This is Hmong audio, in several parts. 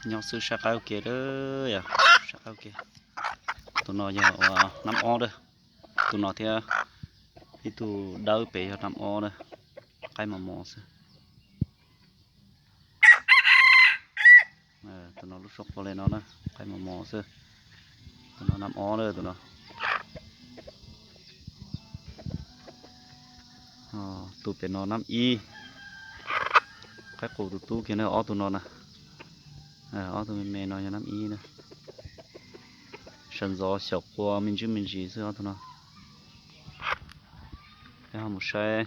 Nyob xwb saib qaib ua ke, saib qaib ua ke. Tus no yog nab ob na, tus no thiab ib tug dawb pem yog nab ob na, qaib mos mos xwb. Tus no lub suab qua li no na, qaib mos mos xwb. Tus no nab ob na, tus no. Tus pem no nab ib. Qaib qus tus tub kiag na, ob tug no na. Ob tug me me no yog nab ib na. Sawv ntxov xyaum qua me ntsis me ntsis xwb ob tug no. Peb ho mus saib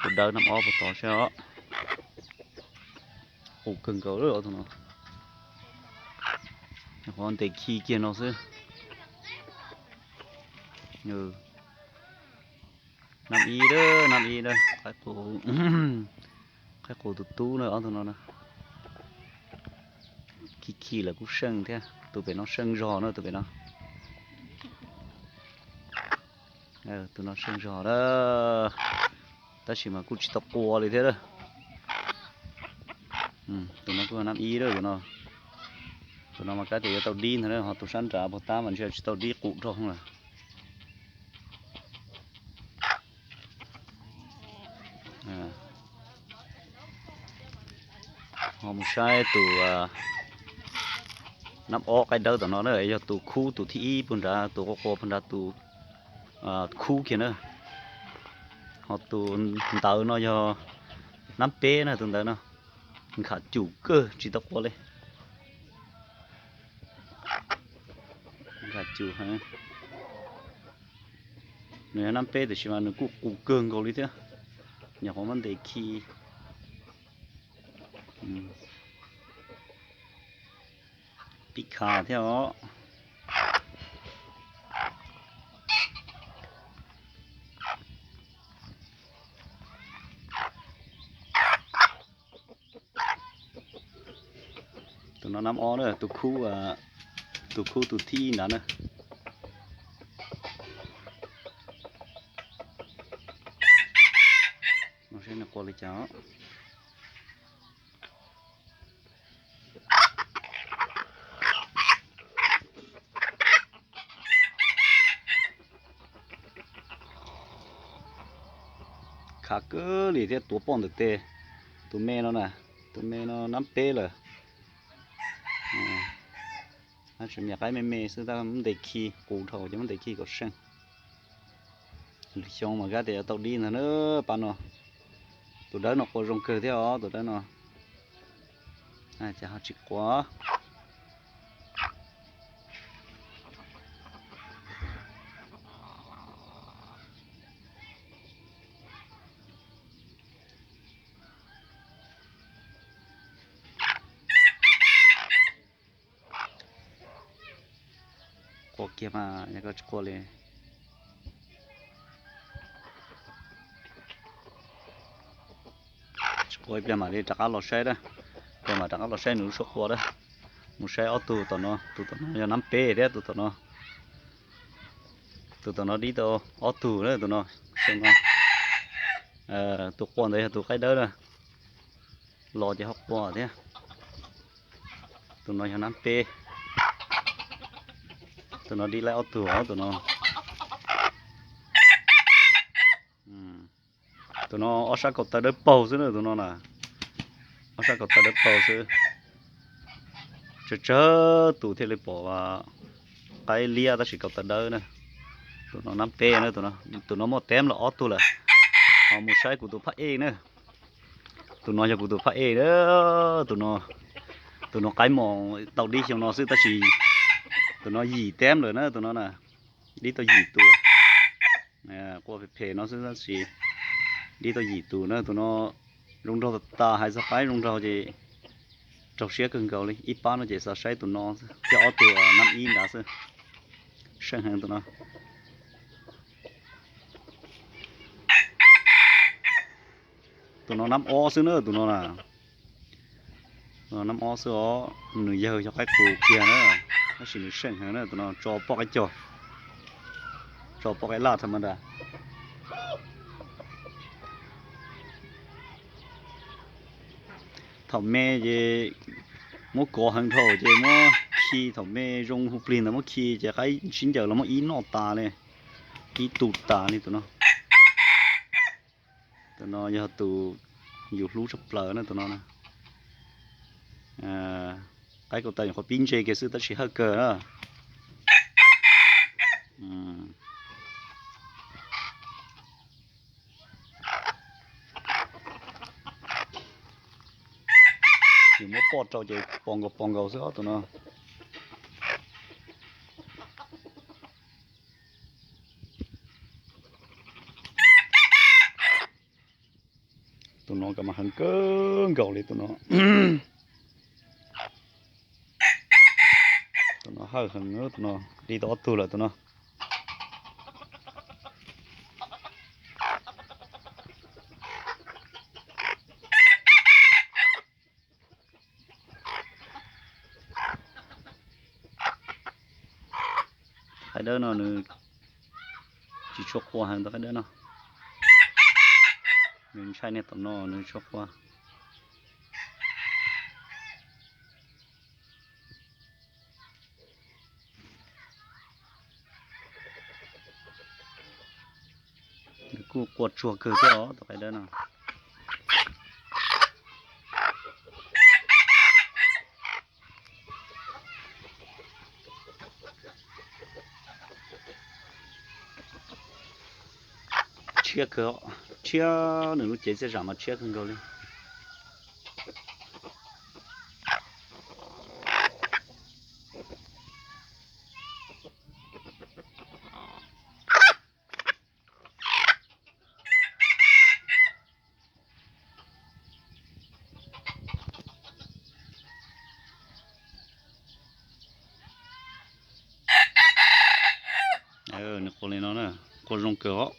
tus dawb nab ob puas tod saib os. Qus kawg nkaus ob tug no. Qhov ntes khi kiag no xwb. Nab ib, nab ib, qaib qus tus tub na ob tug no na. Khi khi lawm kuj seej thiab, tus pem no seej zog na, tus pem no. Tus no seej zog na, tab sis mas kuj tsis tau qua li thiab. Tus no kuj nab ib na, tus no. Tus no mas kab tias yuav tau dib ntag, ho tus sab nrad puag ta mas ntshe tsis tau dib qus dhau lawm. Ho mus saib tus nab ob qaib dawb tom no na, yog tus khub tus thib ib puag nrad, tus qua qua puag nrad tus khub kiag na. Ho tus ntawd no yog nab peb na, tus ntawd no nkhav cum kawg tsis tau qua li. Nkhav cum heev. Nws yog nab peb tiam sis mas nws kuj qus kawg nkaus li thiab, nyuam qhuav muab ntes khi. Pib khav thiab os. Tus no nab ob na, tus khub, tus khub tus thib ib ntawd na. Saib nws qua li cas. Khav kawg li thiab, tuav poj ntawm tes. Tus me no na, tus me no nab peb lawm. Tseem yog qaib me me xwb, tab muab ntes khi qus dhau ces muab ntes khi kom seej. Lwm xyoo mas kab tias yuav tau dib ntag na pab no. Tus dawb no qua zoo kawg thiab os, tus dawb no. Ces ho tsis qua. Qua kiag mas, yog koj tsis qua li. Tsis qua ib pliag mam li rov qab los saib na. Pliag mam rov qab los saib nws lub suab qua na. Mus saib ob tug tom no, tus tom no yog nab peb thiab tus tom no. Tus tom no dib tau ob tug na, tus no. Tus qua ntawd yog tus qaib dawb na. Los ces ho qua thiab. Tus no yog nab peb. Tus no dib laib ob tug, tus no. Tus no ob sab kaum taw dawb paug xwb na, tus no na. Ob sab kaum taw dawb paug xwb. Tsawg tsawg tus thiaj li pom qaib liab tab sis kaum taw dawb na. Tus no nab peb na, tus no muaj teeb los ob tug lawm. Ho mus saib kuv tus phab ej na. Tus no yog kuv tus phab ej na. Tus no, tus no qaib mos tau dib xyoo no xwb tab sis tus no yim teeb lawm na, tus no na. Dib tau yim tus lawm. Qua phem phem no xwb tab sis dib tau yim tus na, tus no zoo nraug tas tas, hais txog qaib zoo nraug ces raug siab kawg nkaus li. Ib pab no ces xav saib tus no thiab ob tug nab ib nrad xwb. Seej heev tus no. Tus no nab ob xwb na, tus no na. Nab ob xwb os, nws yawg yog qaib qus kiag na, tab sis nws seej heev na, tus no tso poj qaib cog, tso poj qaib laj tham ma da. Thaum me ces Muab kov heev dhau ces muab khi thaum me zoo hu plig ntawd muab khi ces qaib sib ncaws los muab ib noj tas li, ib tu tas li tus no. Tus no yog tus yus hlub tshaj plaws na tus no. Qaib kaum tawm nyuam qhuav pib ntse kiag xwb tab sis hawj kawg na. Yus muab poj rau ces pos nkaus pos nkaus xwb os tus no. Tus no kav mas heev kawg nkaus li tus no. Tus no hawj heev tus no, li tau ob tug lawm tus no. Qaib dawb no nws tsis tshua qua heev tus qaib dawb no. Nws ntshai niag tom no nws tshua qua. Nws kuj qua tsuag kawg thiab os tus qaib dawb no. Tshiab kawg, tshiab nws lub cev txiaj zam mas tshiab kawg nkaus li. Nws qua li no na, qua zoo kawg os.